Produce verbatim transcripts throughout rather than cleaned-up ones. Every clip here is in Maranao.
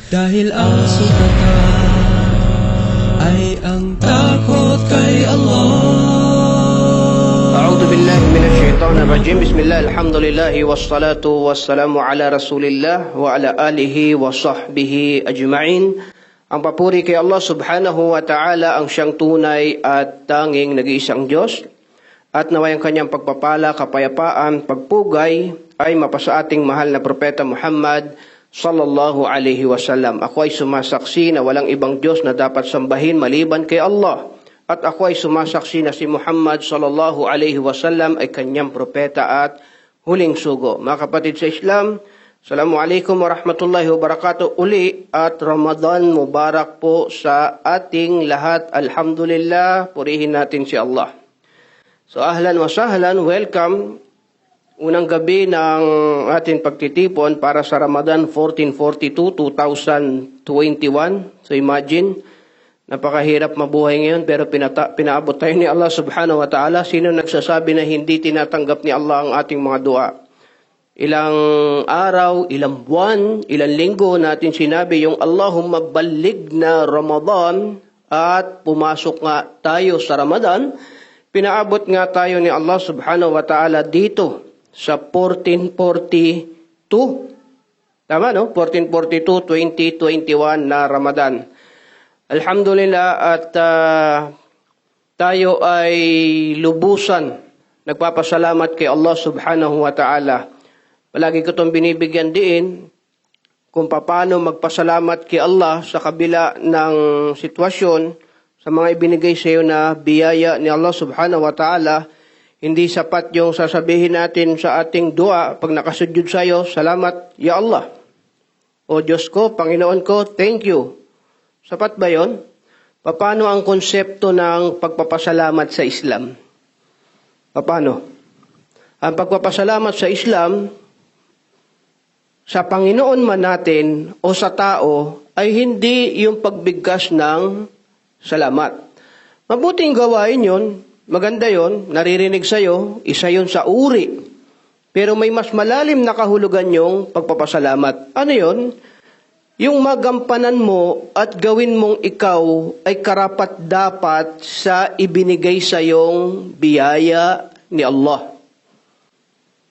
Dahil ang sukatan ay ang takot kay Allah. أعوذ بالله من الشيطان الرجيم. بسم الله، الحمد لله، والصلاة والسلام على رسول الله وعلى آله وصحبه أجمعين. Ang papuri kay Allah Subhanahu wa Ta'ala, ang siyang tunay at tanging nag-iisang Diyos. At naway ang kanyang pagpapala, kapayapaan, pagpugay ay mapasa ating mahal na Propeta Muhammad sallallahu alaihi wasallam. Ako ay sumasaksi na walang ibang Diyos na dapat sambahin maliban kay Allah. At ako ay sumasaksi na si Muhammad sallallahu alaihi wasallam ay kanyang propeta at huling sugo. Mga kapatid sa Islam, Assalamualaikum warahmatullahi wabarakatuh. Uli at Ramadan Mubarak po sa ating lahat. Alhamdulillah, purihin natin si Allah. So, ahlan wa sahlan, welcome. Unang gabi ng ating pagtitipon para sa Ramadan fourteen forty-two, two thousand twenty-one. So, imagine, napakahirap mabuhay ngayon, pero pinata-, pinaabot tayo ni Allah Subhanahu wa Ta'ala. Sino nagsasabi na hindi tinatanggap ni Allah ang ating mga dua? Ilang araw, ilang buwan, ilang linggo natin sinabi yung "Allahumma ballighna Ramadan", at pumasok nga tayo sa Ramadan, pinaabot nga tayo ni Allah Subhanahu wa Ta'ala dito sa fourteen forty-two. Tama, no? Fourteen forty-two, twenty twenty-one na Ramadan. Alhamdulillah, at, ah, tayo ay lubusan nagpapasalamat kay Allah Subhanahu wa Ta'ala. Palagi ko itong binibigyan diin kung paano magpasalamat kay Allah sa kabila ng sitwasyon, sa mga ibinigay sa iyo na biyaya ni Allah Subhanahu wa Ta'ala. Hindi sapat yung sasabihin natin sa ating dua pag nakasujud tayo, "Salamat, ya Allah." "O Diyos ko, Panginoon ko, thank you." Sapat ba yon? Paano ang konsepto ng pagpapasalamat sa Islam? Paano? Ang pagpapasalamat sa Islam, sa Panginoon man natin o sa tao, ay hindi yung pagbigkas ng salamat. Mabuting gawain yon, maganda yon, naririnig sa'yo, isa yon sa uri. Pero may mas malalim na kahulugan yung pagpapasalamat. Ano yon? Yung magampanan mo at gawin mong ikaw ay karapat-dapat sa ibinigay sa'yong biyaya ni Allah.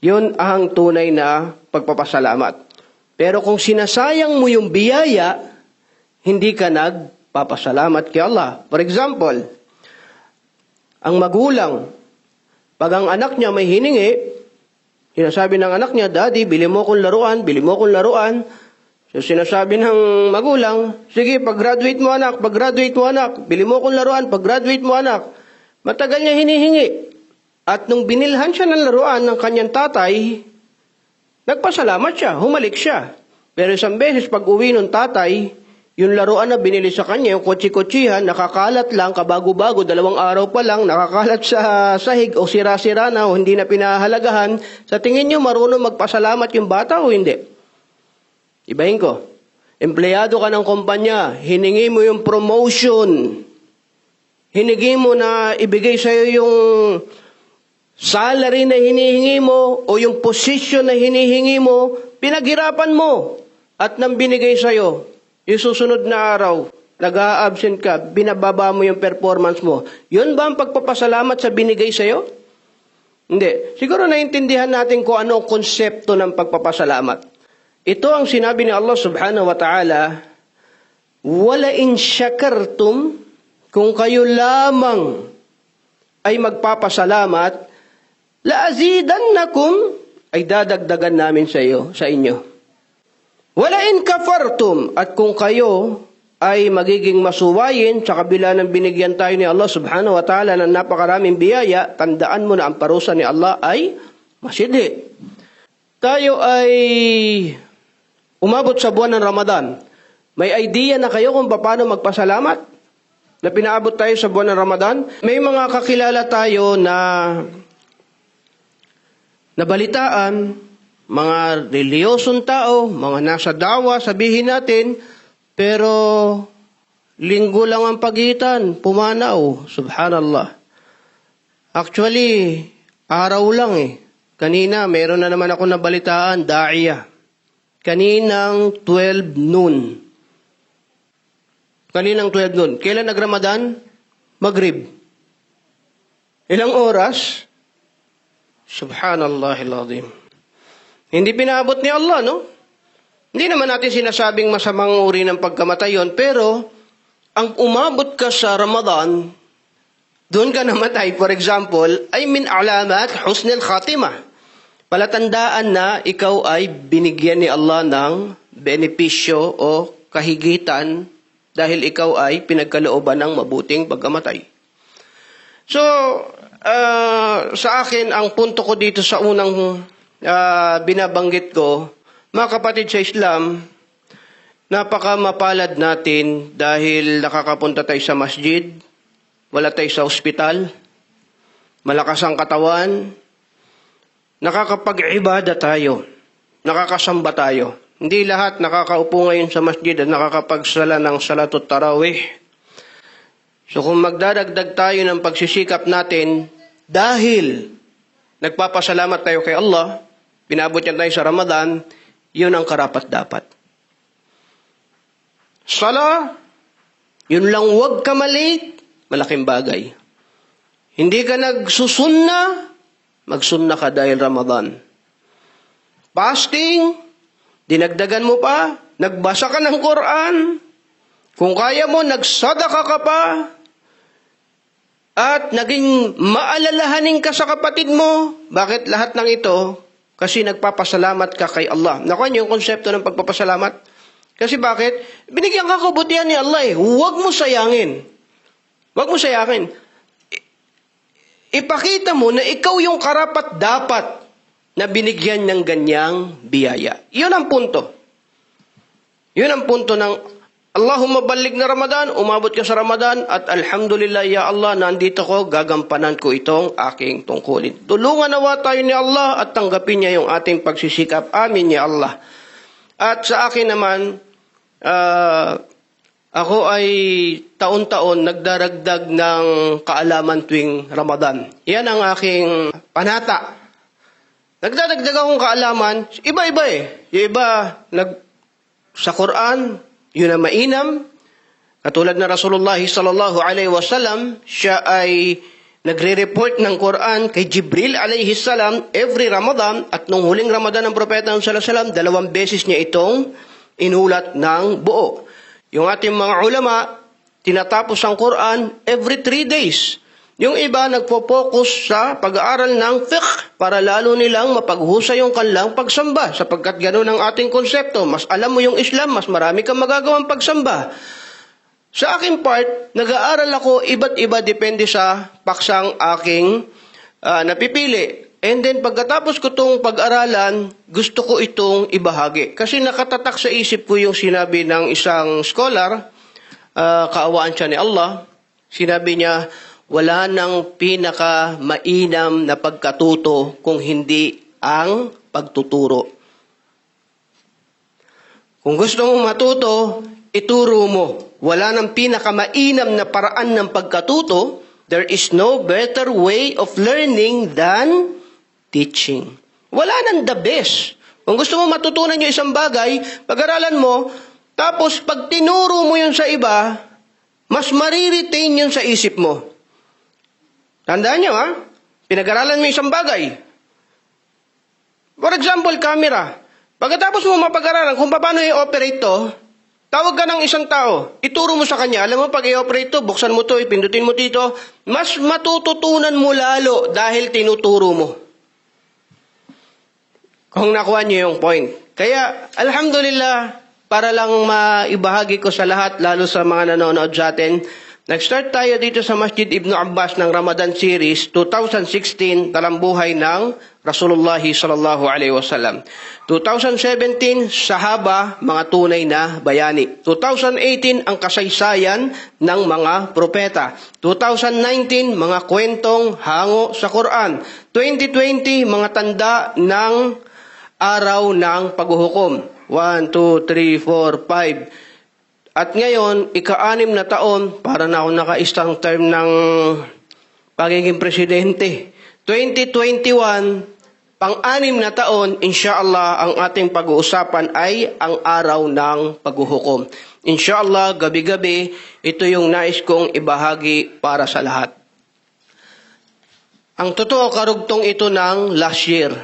Yun ang tunay na pagpapasalamat. Pero kung sinasayang mo yung biyaya, hindi ka nagpapasalamat kay Allah. For example, ang magulang, pag ang anak niya may hiningi, sinasabi ng anak niya, "Daddy, bili mo akong laruan, bili mo akong laruan." So, sinasabi ng magulang, "Sige, pag-graduate mo, anak, pag-graduate mo, anak, bili mo akong laruan, pag-graduate mo, anak." Matagal niya hinihingi. At nung binilhan siya ng laruan ng kanyang tatay, nagpasalamat siya, humalik siya. Pero isang beses, pag-uwi nung tatay, yung laruan na binili sa kanya, yung kotse-kotsehan, nakakalat lang, kabago-bago, dalawang araw pa lang, nakakalat sa sahig o sira-sira na o hindi na pinahahalagahan. Sa tingin niyo, marunong magpasalamat yung bata o hindi? Ibahin ko, empleyado ka ng kumpanya, hiningi mo yung promotion, hiningi mo na ibigay sa'yo yung salary na hinihingi mo o yung position na hinihingi mo, pinaghirapan mo at nang binigay sa'yo, yung susunod na araw, nag-a-absent ka, binababa mo yung performance mo. Yun ba ang pagpapasalamat sa binigay sa'yo? Hindi. Siguro naintindihan natin kung ano ang konsepto ng pagpapasalamat. Ito ang sinabi ni Allah Subhanahu wa Ta'ala, "Wala in shakartum," kung kayo lamang ay magpapasalamat, "la azidannakum," ay dadagdagan namin sa iyo, sa inyo. "Wala in kafartum," at kung kayo ay magiging masuwayin sa kabila ng binigyan tayo ni Allah Subhanahu wa Ta'ala ng napakaraming biyaya, tandaan mo na ang parusa ni Allah ay masidhi. Tayo ay umabot sa buwan ng Ramadan. May idea na kayo kung paano magpasalamat na pinaabot tayo sa buwan ng Ramadan? May mga kakilala tayo na nabalitaan, mga reliyosong tao, mga nasa da'wah, sabihin natin, pero linggo lang ang pagitan, pumanaw. Subhanallah. Actually, araw lang eh. Kanina, meron na naman ako nabalitaan, da'iya. Kaninang twelve noon, Kaninang twelve noon. Kailan nag-Ramadan? Maghrib. Ilang oras? Subhanallahil azim. Hindi pinaabot ni Allah, no? Hindi naman natin sinasabing masamang uri ng pagkamatay yun, pero ang umabot ka sa Ramadan, doon ka namatay, for example, ay min alamat husnil khatimah. Palatandaan na ikaw ay binigyan ni Allah ng benepisyo o kahigitan dahil ikaw ay pinagkalooban ng mabuting pagkamatay. So, ah, sa akin, ang punto ko dito sa unang, ah, binabanggit ko, mga kapatid sa Islam, napakamapalad natin dahil nakakapunta tayo sa masjid, wala tayo sa ospital, malakas ang katawan, nakakapag-ibada tayo, nakakasamba tayo. Hindi lahat nakakaupo ngayon sa masjid at nakakapagsala ng salatut tarawih. So kung magdadagdag tayo ng pagsisikap natin dahil nagpapasalamat tayo kay Allah, pinaabot niya tayo sa Ramadan, yun ang karapat-dapat. Sala, yun lang, wag ka ma-late, malaking bagay. Hindi ka nagsusunna, magsunna ka dahil Ramadan. Fasting, dinagdagan mo pa, nagbasa ka ng Quran, kung kaya mo, nagsadaka ka pa, at naging maalalahanin ka sa kapatid mo. Bakit lahat ng ito? Kasi nagpapasalamat ka kay Allah. Nakuha niyo yung konsepto ng pagpapasalamat? Kasi bakit? Binigyan ka kabutihan ni Allah eh. Huwag mo sayangin. Huwag mo sayangin. I-, ipakita mo na ikaw yung karapat-dapat na binigyan ng ganyang biyaya. Yun ang punto. Yun ang punto ng Allahumma ballighna Ramadan, umabot ka sa Ramadan, at alhamdulillah, ya Allah, nandito ko, gagampanan ko itong aking tungkulin. Tulungan nawa tayo ni Allah at tanggapin niya yung ating pagsisikap. Amin, ya Allah. At sa akin naman, ah, ako ay taon-taon nagdaragdag ng kaalaman tuwing Ramadan. Yan ang aking panata. Nagdadagdag akong kaalaman, iba-iba eh. Yung iba, nag, sa Quran, yun ang mainam. Katulad na Rasulullah sallallahu alaihi wasallam, siya ay nagre-report ng Quran kay Jibril alayhi salam every Ramadan, at nung huling Ramadan ng Propeta sallallahu alaihi wasallam, dalawang beses niya itong inulat ng buo. Yung ating mga ulama, tinatapos ang Quran every three days. Yung iba nagpo-focus sa pag-aaral ng fiqh para lalo nilang mapaghusay yung kanilang pagsamba, sapagkat ganun ang ating konsepto. Mas alam mo yung Islam, mas marami kang magagawang pagsamba. Sa aking part, nag-aaral ako iba't iba depende sa paksang aking, ah, napipili. And then pagkatapos ko itong pag-aralan, gusto ko itong ibahagi. Kasi nakatatak sa isip ko yung sinabi ng isang scholar, ah, kaawaan siya ni Allah. Sinabi niya, "Wala nang pinakamainam na pagkatuto kung hindi ang pagtuturo." Kung gusto mong matuto, ituro mo. Wala nang pinakamainam na paraan ng pagkatuto. There is no better way of learning than teaching. Wala nang the best. Kung gusto mo matutunan yung isang bagay, pag-aralan mo, tapos pag tinuro mo yun sa iba, mas mariretain yun sa isip mo. Tandaan niyo, ha? Pinag-aralan mo yung isang bagay. For example, camera. Pagkatapos mo mapag-aralan kung paano i-operate to, tawag ka ng isang tao, ituro mo sa kanya, "Alam mo, pag i-operate to, buksan mo to, ipindutin mo dito," mas matututunan mo lalo dahil tinuturo mo. Kung nakuha niyo yung point. Kaya, alhamdulillah, para lang maibahagi ko sa lahat, lalo sa mga nanonood sa atin, nag-start tayo dito sa Masjid Ibnu Abbas ng Ramadan Series two thousand sixteen, Talambuhay ng Rasulullah sallallahu alaihi wasallam. Two thousand seventeen, Sahaba, mga tunay na bayani. Two thousand eighteen, ang kasaysayan ng mga propeta. Two thousand nineteen, mga kwentong hango sa Quran. Twenty twenty, mga tanda ng araw ng paghuhukom. One, two, three, four, five. At ngayon, ika-anim na taon, para na ako naka-isang term ng pagiging presidente. Twenty twenty-one, pang-anim na taon, insha Allah, ang ating pag-uusapan ay ang araw ng paghuhukom. Insha Allah, gabi-gabi, ito yung nais kong ibahagi para sa lahat. Ang totoo, karugtong ito ng last year.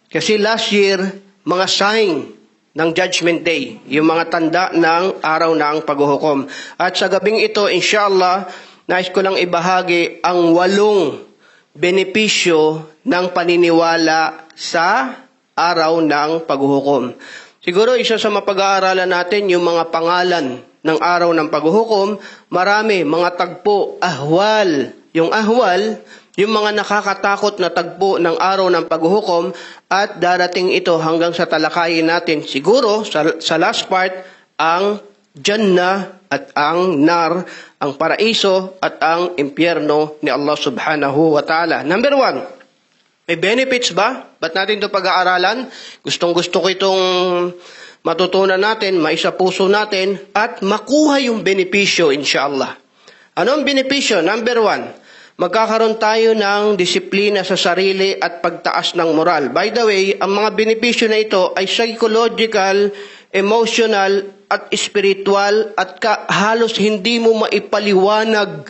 Kasi last year, mga sign ng Judgment Day, yung mga tanda ng araw ng paghuhukom. At sa gabing ito, insha Allah, nais ko lang ibahagi ang walong benepisyo ng paniniwala sa araw ng paghuhukom. Siguro isa sa mapag-aaralan natin yung mga pangalan ng araw ng paghuhukom. Marami, mga tagpo, ahwal. Yung ahwal, yung mga nakakatakot na tagpo ng araw ng paghuhukom, at darating ito hanggang sa talakayin natin siguro sa, sa last part, ang Jannah at ang Nar, ang paraiso at ang impyerno ni Allah Subhanahu wa Ta'ala. Number one, may benefits ba? Ba't natin ito pag-aaralan? Gustong-gusto ko itong matutunan natin, maisapuso natin, at makuha yung benepisyo, insha Allah. Ano ang benepisyo? Number one, magkakaroon tayo ng disiplina sa sarili at pagtaas ng moral. By the way, ang mga benepisyo na ito ay psychological, emotional, at spiritual, at ka, halos hindi mo maipaliwanag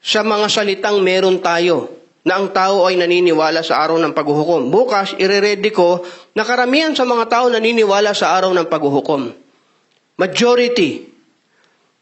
sa mga salitang meron tayo na ang tao ay naniniwala sa araw ng paghuhukom. Bukas, ire-ready ko na karamihan sa mga tao naniniwala sa araw ng paghuhukom. Majority.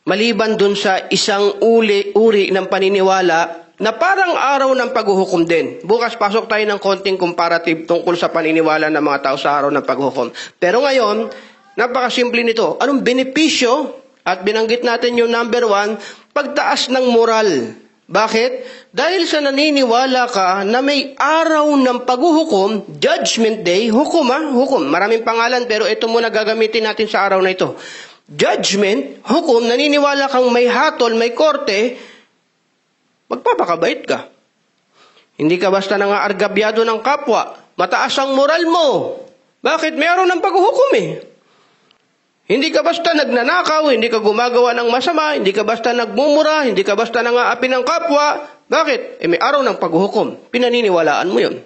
Maliban dun sa isang uli, uri ng paniniwala na parang araw ng paghuhukom din. Bukas, pasok tayo ng konting comparative tungkol sa paniniwala ng mga tao sa araw ng paghuhukom. Pero ngayon, napakasimple nito. Anong benepisyo? At binanggit natin yung number one, pagtaas ng moral. Bakit? Dahil sa naniniwala ka na may araw ng paghuhukom, Judgment Day, hukom, ha? Hukom. Maraming pangalan, pero ito muna gagamitin natin sa araw na ito. Judgment, hukom, naniniwala kang may hatol, may korte, magpapakabait ka. Hindi ka basta nangaargabyado ng kapwa. Mataas ang moral mo. Bakit? May araw ng paghuhukom eh. Hindi ka basta nagnanakaw, hindi ka gumagawa ng masama, hindi ka basta nagmumura, hindi ka basta nangaapi ng kapwa. Bakit? Eh, may araw ng paghuhukom. Pinaniniwalaan mo yun.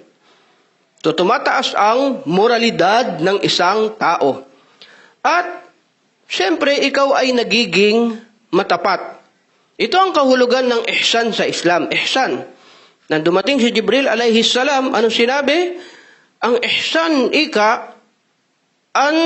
So, tumataas ang moralidad ng isang tao. At, siyempre, ikaw ay nagiging matapat. Ito ang kahulugan ng ihsan sa Islam. Ihsan. Nang dumating si Jibril alayhis salam, ano sinabi? Ang ihsan, ika, an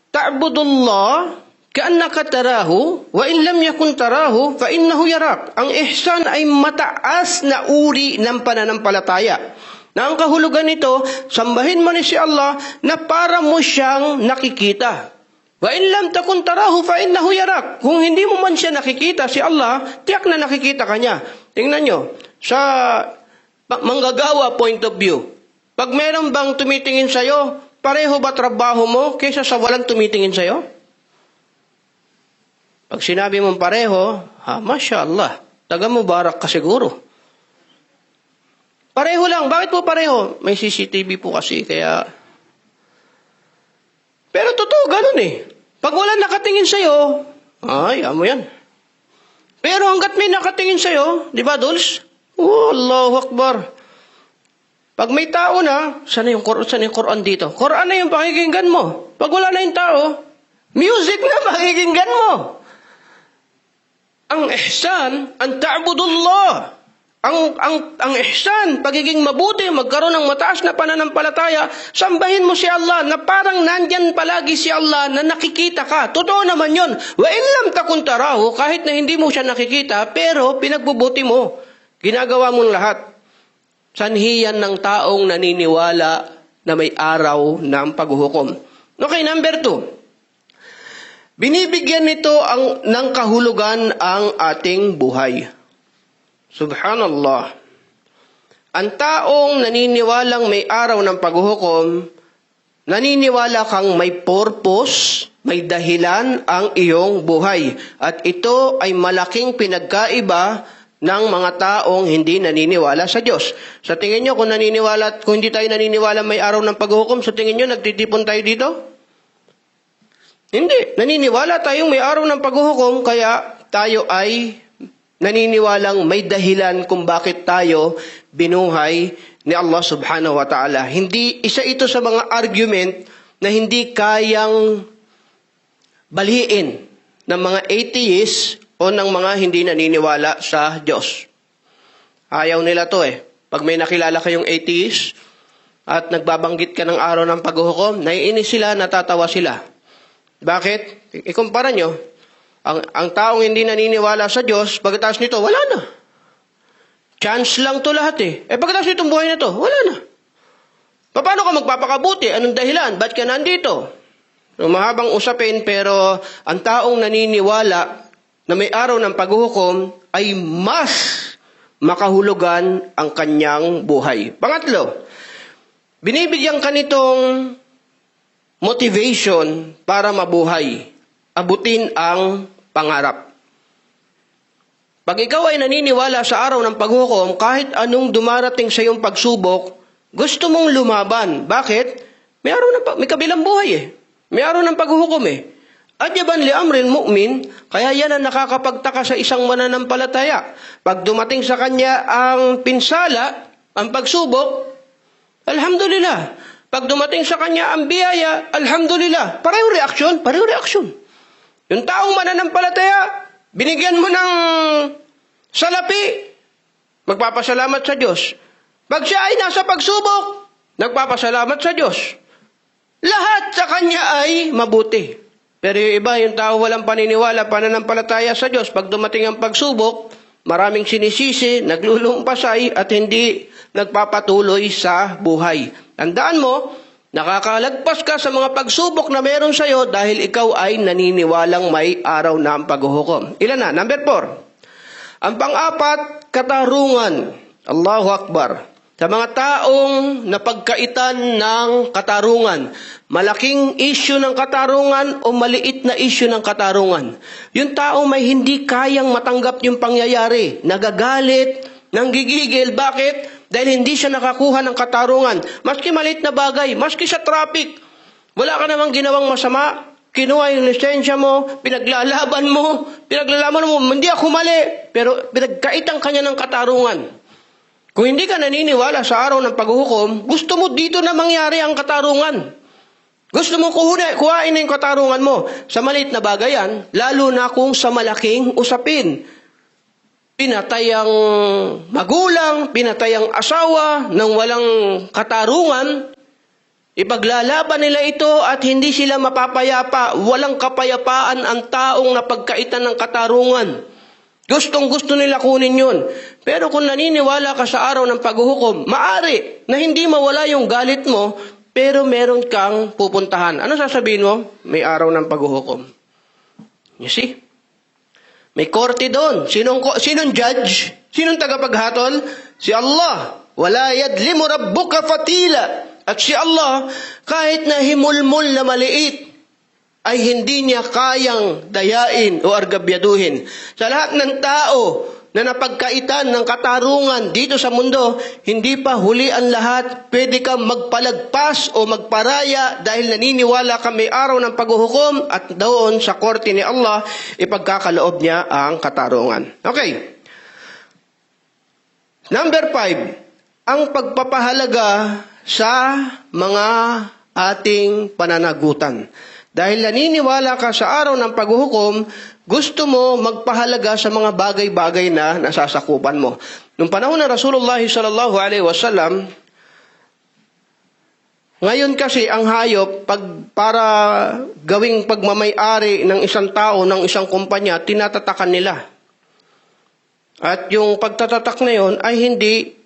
ta'budallah ka'annaka tarahu, wa in lam yakun tarahu, fa innahu yarak. Ang ihsan ay mataas na uri ng pananampalataya. Na ang kahulugan nito, sambahin mo ni si Allah na para mo siyang nakikita. Wa in lam takun tarahu, fa innahu yarak. Kung hindi mo man siya nakikita, si Allah, tiyak na nakikita ka niya. Tingnan nyo, sa pa-, manggagawa point of view. Pag meron bang tumitingin sa'yo, pareho ba trabaho mo kaysa sa walang tumitingin sa'yo? Pag sinabi mong pareho, ha, masha Allah, taga Mubarak ka siguro. Pareho lang. Bakit po pareho? May C C T V po kasi, kaya... Pero totoo, ganun eh. Pag wala nakatingin sa'yo, ay, amo yan. Pero hanggat may nakatingin sa'yo, di ba, Dols? Oh, Allahu Akbar. Pag may tao na, "Saan yung Qur-, saan yung Quran dito?" Quran na yung pakikinggan mo. Pag wala na yung tao, music na pakikinggan mo. Ang ihsan, an ta'budullah. Ang, ang, ang ihsan, pagiging mabuti, magkaroon ng mataas na pananampalataya, sambahin mo si Allah na parang nandyan palagi si Allah na nakikita ka. Totoo naman yun. Wa in lam takun tarahu, kahit na hindi mo siya nakikita, pero pinagbubuti mo. Ginagawa mong lahat. Sanhi yan ng taong naniniwala na may araw ng paghuhukom. Okay, number two. Binibigyan nito ang, ng kahulugan ang ating buhay. Subhanallah. Ang taong naniniwalang may araw ng paghuhukom, naniniwala kang may purpose, may dahilan ang iyong buhay. At ito ay malaking pinagkaiba ng mga taong hindi naniniwala sa Diyos. Sa tingin nyo, kung naniniwala, kung hindi tayo naniniwala may araw ng paghuhukom, sa tingin nyo, nagtitipon tayo dito? Hindi. Naniniwala tayong may araw ng paghuhukom, kaya tayo ay naniniwalang may dahilan kung bakit tayo binuhay ni Allah Subhanahu wa Ta'ala. Hindi, isa ito sa mga argument na hindi kayang baliin ng mga atheist o ng mga hindi naniniwala sa Diyos. Ayaw nila 'to eh. Pag may nakilala kayong atheist at nagbabanggit ka ng araw ng paghuhukom, naiinis sila, natatawa sila. Bakit? Ikumpara niyo, ang, ang taong hindi naniniwala sa Diyos, pagkatapos nito, wala na. Chance lang 'to lahat eh. Eh, pagkatapos nitong buhay na 'to, wala na. Paano ka magpapakabuti? Anong dahilan? Ba't ka nandito? So, mahabang usapin, pero ang taong naniniwala na may araw ng paghuhukom ay mas makahulugan ang kanyang buhay. Pangatlo, binibigyan ka nitong motivation para mabuhay, abutin ang pangarap. Pag ikaw ay naniniwala sa araw ng paghuhukom, kahit anong dumarating sa iyong pagsubok, gusto mong lumaban. Bakit? May araw ng pa-, may kabilang buhay eh. May araw ng paghuhukom eh. Ajaban li amril mu'min, kaya yan ang nakakapagtaka sa isang mananampalataya. Pag dumating sa kanya ang pinsala, ang pagsubok, alhamdulillah. Pag dumating sa kanya ang biyaya, alhamdulillah. Pareho reaksyon, pareho reaksyon. Yung taong mananampalataya, binigyan mo ng salapi, magpapasalamat sa Diyos. Pag siya ay nasa pagsubok, nagpapasalamat sa Diyos. Lahat sa kanya ay mabuti. Pero yung iba, yung tao walang paniniwala, pananampalataya sa Diyos, pag dumating ang pagsubok, maraming sinisisi, naglulumpasay, at hindi nagpapatuloy sa buhay. Tandaan mo, nakakalagpas ka sa mga pagsubok na meron sa'yo dahil ikaw ay naniniwalang may araw ng paghuhukom. Ilan na? Number four. Ang pang-apat, katarungan. Allahu Akbar. Sa mga taong napagkaitan ng katarungan, malaking issue ng katarungan o maliit na issue ng katarungan. Yung tao may hindi kayang matanggap yung pangyayari, nagagalit, nanggigigil. Bakit? Dahil hindi siya nakakuha ng katarungan. Maski maliit na bagay, maski sa traffic, wala ka namang ginawang masama, kinuha yung lisensya mo, pinaglalaban mo, pinaglalaban mo, "Hindi ako mali," pero pinagkaitan ka niya ng katarungan. Kung hindi ka naniniwala sa araw ng paghuhukom, gusto mo dito na mangyari ang katarungan. Gusto mo kuhuna-, kuhain na yung katarungan mo. Sa maliit na bagay yan, lalo na kung sa malaking usapin. Pinatay ang magulang, pinatay ang asawa ng walang katarungan, ipaglalaban nila ito at hindi sila mapapayapa. Walang kapayapaan ang taong napagkaitan ng katarungan. Gustong-gusto nila kunin yun. Pero kung naniniwala ka sa araw ng paghuhukom, maari na hindi mawala yung galit mo, pero meron kang pupuntahan. Ano sasabihin mo? May araw ng paghuhukom. You see? May korte doon. Sinong ko-, sinong judge? Sinong tagapaghatol? Si Allah. "Wala yadlimu rabbuka fatila." At si Allah, kahit na himulmol na maliit, ay hindi niya kayang dayain o argabyaduhin. Sa lahat ng tao na napagkaitan ng katarungan dito sa mundo, hindi pa huli ang lahat. Pwede kang magpalagpas o magparaya dahil naniniwala ka may araw ng paghuhukom at doon sa korte ni Allah, ipagkakaloob niya ang katarungan. Okay. Number five, ang pagpapahalaga sa mga ating pananagutan. Dahil naniniwala ka sa araw ng paghuhukom, gusto mo magpahalaga sa mga bagay-bagay na nasasakupan mo. Nung panahon ng Rasulullah sallallahu alaihi wasallam, ngayon kasi ang hayop, pag, para gawing pagmamay-ari ng isang tao, ng isang kumpanya, tinatatakan nila. At yung pagtatatak na yun ay hindi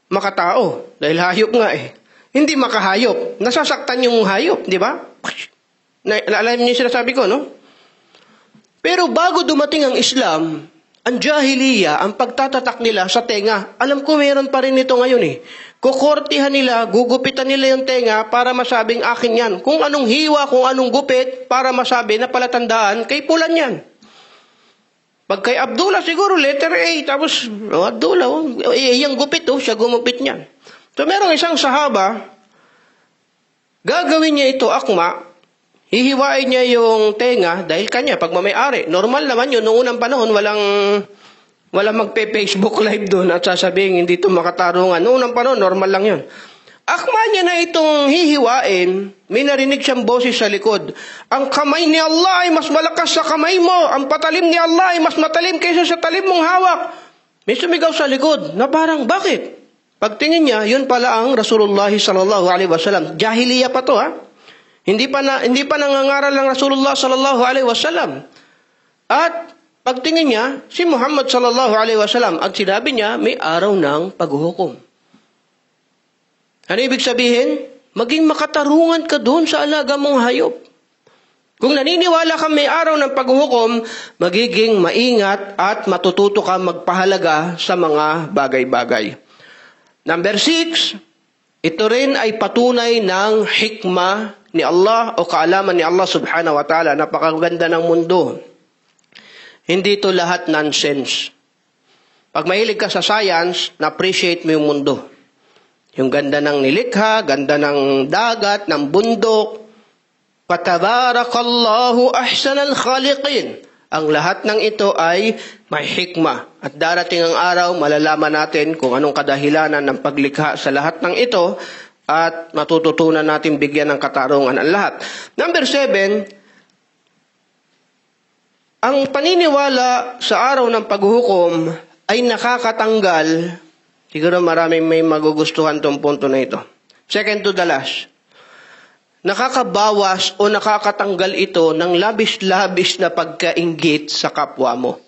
makatao, dahil hayop nga eh. Hindi makahayop. Nasasaktan yung hayop, di ba? Na, na, alam niyo yung sinasabi ko, no? Pero bago dumating ang Islam, ang jahiliya, ang pagtatatak nila sa tenga, alam ko meron pa rin ito ngayon eh. Kukortihan nila, gugupitan nila yung tenga para masabing akin yan. Kung anong hiwa, kung anong gupit, para masabi na palatandaan kay pulan yan. Pag kay Abdullah siguro, letter A, tapos, oh, Abdullah, oh, eh, yung gupit, oh, siya gumupit niyan. So, merong isang sahaba, gagawin niya ito akma, hihiwain niya yung tenga dahil kanya, pagmamay-ari. Normal naman yun, noong unang panahon, walang, walang magpe-Facebook Live doon at sasabing, "Hindi ito makatarungan." Noong unang panahon, normal lang yun. Akma niya na itong hihiwain, may narinig siyang boses sa likod, "Ang kamay ni Allah ay mas malakas sa kamay mo, ang patalim ni Allah ay mas matalim kaysa sa talim mong hawak." May sumigaw sa likod na parang, "Bakit?" Pagtingin niya, yun pala ang Rasulullah sallallahu alaihi wasallam. Jahiliya pa to, ha? Hindi pa na, hindi pa nangangaral ang Rasulullah sallallahu alaihi wasallam. At pagtingin niya, si Muhammad sallallahu alaihi wasallam, at sinabi niya, "May araw ng paghuhukom." Ano ibig sabihin? Maging makatarungan ka doon sa alaga mong hayop. Kung naniniwala ka may araw ng paghuhukom, magiging maingat at matututo ka magpahalaga sa mga bagay-bagay. Number six, ito rin ay patunay ng hikmah ni Allah o kaalaman ni Allah subhanahu wa ta'ala. Napakaganda ng mundo. Hindi ito lahat nonsense. Pag mahilig ka sa science, na-appreciate mo yung mundo. Yung ganda ng nilikha, ganda ng dagat, ng bundok. Fatabarakallahu ahsanal khaliqin. Ang lahat ng ito ay may hikmah. At darating ang araw, malalaman natin kung anong kadahilanan ng paglikha sa lahat ng ito at matututunan natin bigyan ng katarungan ang lahat. Number seven, ang paniniwala sa araw ng paghuhukom ay nakakatanggal, siguro maraming may magugustuhan tong punto na ito. Second to the last. Nakakabawas o nakakatanggal ito ng labis-labis na pagkainggit sa kapwa mo.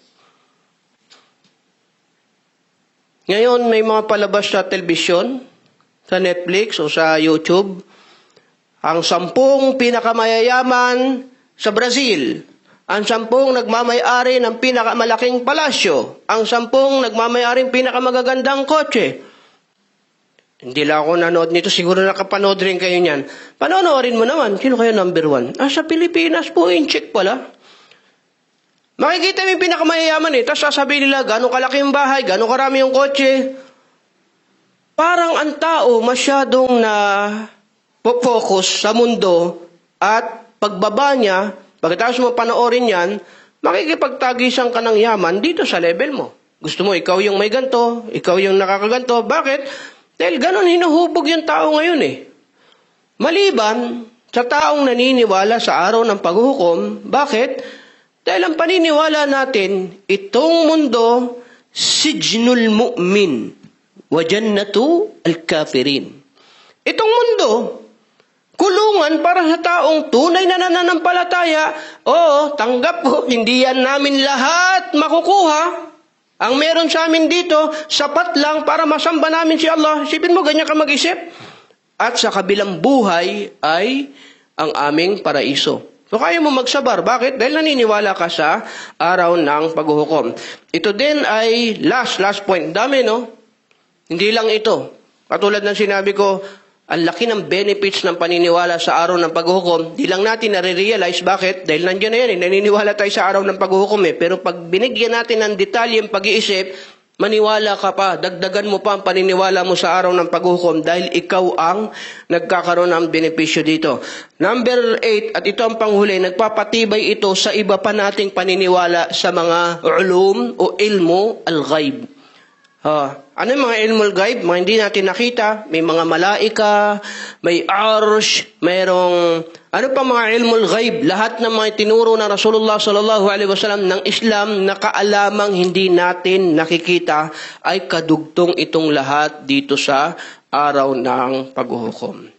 Ngayon, may mga palabas sa telebisyon, sa Netflix o sa YouTube, ang sampung pinakamayayaman sa Brazil, ang sampung nagmamayari ng pinakamalaking palasyo, ang sampung nagmamayari ng pinakamagagandang kotse. Hindi lang ako nanood nito, siguro nakapanood rin kayo niyan. Panonoorin mo naman, sino kaya number one? Ah, sa Pilipinas po, incheck pala. Makikita mo yung pinakamayayaman eh, tas sasabihin nila, gaano kalaki yung bahay, gaano karami yung kotse. Parang ang tao masyadong na focus sa mundo at pagbaba niya, pagkatapos mo panoorin yan, makikipagtagisan ka ng yaman dito sa level mo. Gusto mo, ikaw yung may ganto, ikaw yung nakakaganto. Bakit? Dahil ganun hinuhubog yung tao ngayon eh. Maliban sa taong naniniwala sa araw ng paghuhukom, bakit? Dahil ang paniniwala natin, itong mundo, sijnul mu'min, wa jannatu al-kafirin. Itong mundo, kulungan para sa taong tunay na nananampalataya. Oo, tanggap ko, hindi yan namin lahat makukuha. Ang meron sa amin dito, sapat lang para masamba namin si Allah. Isipin mo, ganyan ka mag-isip. At sa kabilang buhay ay ang aming paraiso. So, kaya mo magsabar. Bakit? Dahil naniniwala ka sa araw ng paghuhukom. Ito din ay last, last point. Dami, no? Hindi lang ito. Katulad ng sinabi ko, ang laki ng benefits ng paniniwala sa araw ng paghuhukom. Di lang natin nare-realize. Bakit? Dahil nandiyan na yan eh. Naniniwala tayo sa araw ng paghuhukom eh. Pero pag binigyan natin ng detalye ang pag-iisip, maniwala ka pa, dagdagan mo pa ang paniniwala mo sa araw ng paghuhukom dahil ikaw ang nagkakaroon ng benepisyo dito. Number eight, at ito ang panghuli, nagpapatibay ito sa iba pa nating paniniwala sa mga ulum o ilmu al-ghaib. Ah, ano yung mga ilmul ghaib? Mga hindi natin nakita. May mga malaika, may arsh, mayroong ano pa mga ilmul ghaib. Lahat ng mga tinuro ng Rasulullah sallallahu alaihi wasallam ng Islam na kaalamang hindi natin nakikita ay kadugtong itong lahat dito sa araw ng paghuhukom.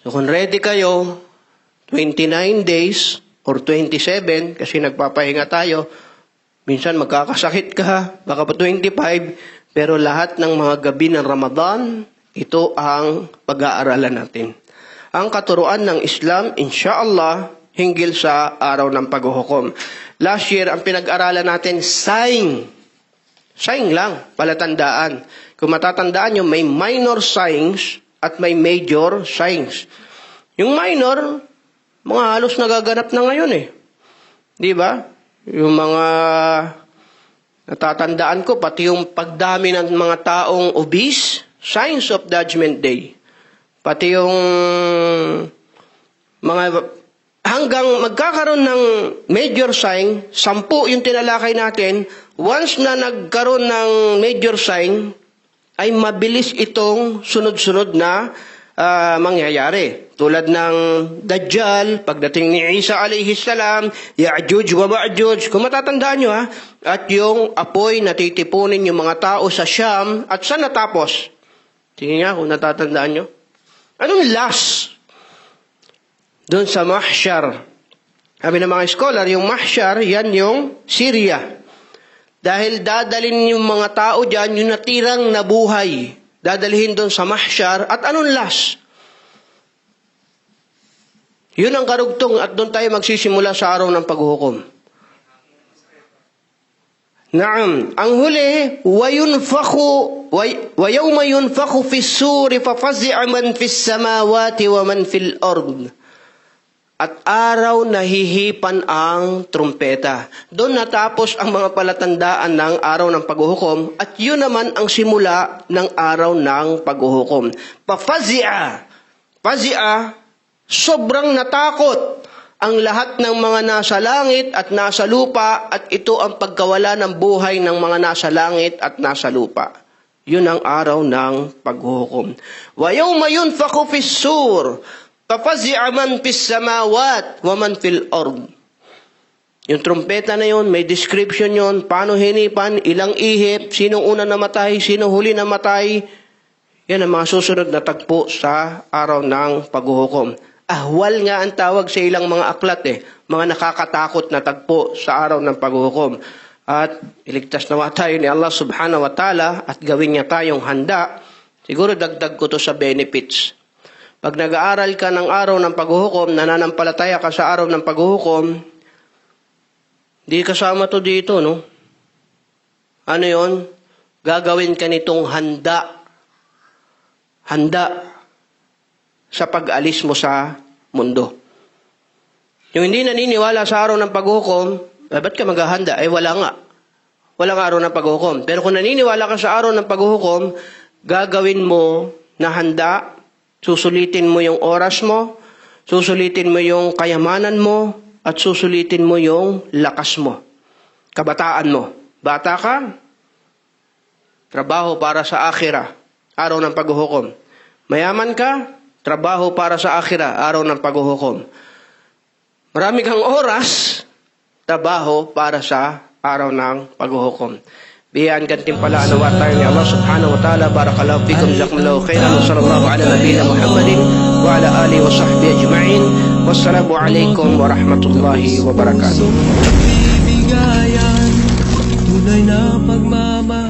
So kung ready kayo, twenty-nine days or twenty-seven, kasi nagpapahinga tayo, minsan magkakasakit ka, baka pa twenty-five, pero lahat ng mga gabi ng Ramadan, ito ang pag-aaralan natin. Ang katuruan ng Islam, inshallah, hinggil sa araw ng paghuhukom. Last year, ang pinag-aralan natin, sign. Sign lang, palatandaan. Kung matatandaan nyo, may minor signs at may major signs. Yung minor, mga halos nagaganap na ngayon eh. Di ba? Yung mga natatandaan ko, pati yung pagdami ng mga taong obese, signs of Judgment Day. Pati yung mga, hanggang magkakaroon ng major sign, sampu yung tinalakay natin, once na nagkaroon ng major sign, ay mabilis itong sunod-sunod na, ah, mangyayari. Tulad ng Dajjal, pagdating ni Isa alayhis salam, Ya'juj wa Ma'juj. Kung matatandaan nyo, ha? At yung apoy na titipunin yung mga tao sa Sham, at saan natapos? Tingin nga kung natatandaan nyo. Anong last? Doon sa mahshar. Sabi ng mga scholar, yung mahshar, yan yung Syria. Dahil dadalhin yung mga tao dyan, yung natirang nabuhay. Dadalhin doon sa mahshar. At anong last? Yun ang karugtong at doon tayo magsisimula sa araw ng paghuhukom. Naam, ang huli, wa yunfakhu, wa, wa yawma yunfakhu fis suri fa fazi'a man fis samawati wa man fil ard. At araw na hihipan ang trumpeta. Doon natapos ang mga palatandaan ng araw ng paghuhukom, at yun naman ang simula ng araw ng paghuhukom. Fa fazi'a. Fazi'a, sobrang natakot ang lahat ng mga nasa langit at nasa lupa, at ito ang pagkawala ng buhay ng mga nasa langit at nasa lupa. Yun ang araw ng paghuhukom. Wa yawma yunfakhu fis sur, fa fazi'a man fis samawat wa man fil ard. Yung trumpeta na yun, may description yun, paano hinipan, ilang ihip, sino una namatay, sino huli namatay. Yan ang mga susunod na tagpo sa araw ng paghuhukom. Ahwal nga ang tawag sa ilang mga aklat eh, mga nakakatakot na tagpo sa araw ng paghuhukom. At iligtas nawa tayo ni Allah subhanahu wa ta'ala at gawin niya tayong handa. Siguro dagdag ko to sa benefits. Pag nag-aaral ka ng araw ng paghuhukom, nananampalataya ka sa araw ng paghuhukom, di kasama to dito, no? Ano yon? Gagawin ka nitong handa. Handa sa pag-alis mo sa mundo. Yung hindi naniniwala sa araw ng paghuhukom, eh, ba't ka maghahanda? Eh, wala nga. Walang araw ng paghuhukom. Pero kung naniniwala ka sa araw ng paghuhukom, gagawin mo na handa, susulitin mo yung oras mo, susulitin mo yung kayamanan mo, at susulitin mo yung lakas mo. Kabataan mo. Bata ka, trabaho para sa akhirah, araw ng paghuhukom. Mayaman ka, trabaho para sa akhirah, araw ng paghuhukom. Marami kang oras, trabaho para sa araw ng paghuhukom. Biyayaan ka, timpalaan nawa tayo ni Allah subhanahu wa ta'ala. Barakallahu fikum, jazakumullahu khairan, wa sallallahu ala nabiyyina Muhammadin wa ala alihi wa sahbihi ajma'in. Wassalamu alaikum warahmatullahi wabarakatuh. Tunay na pagmamahal.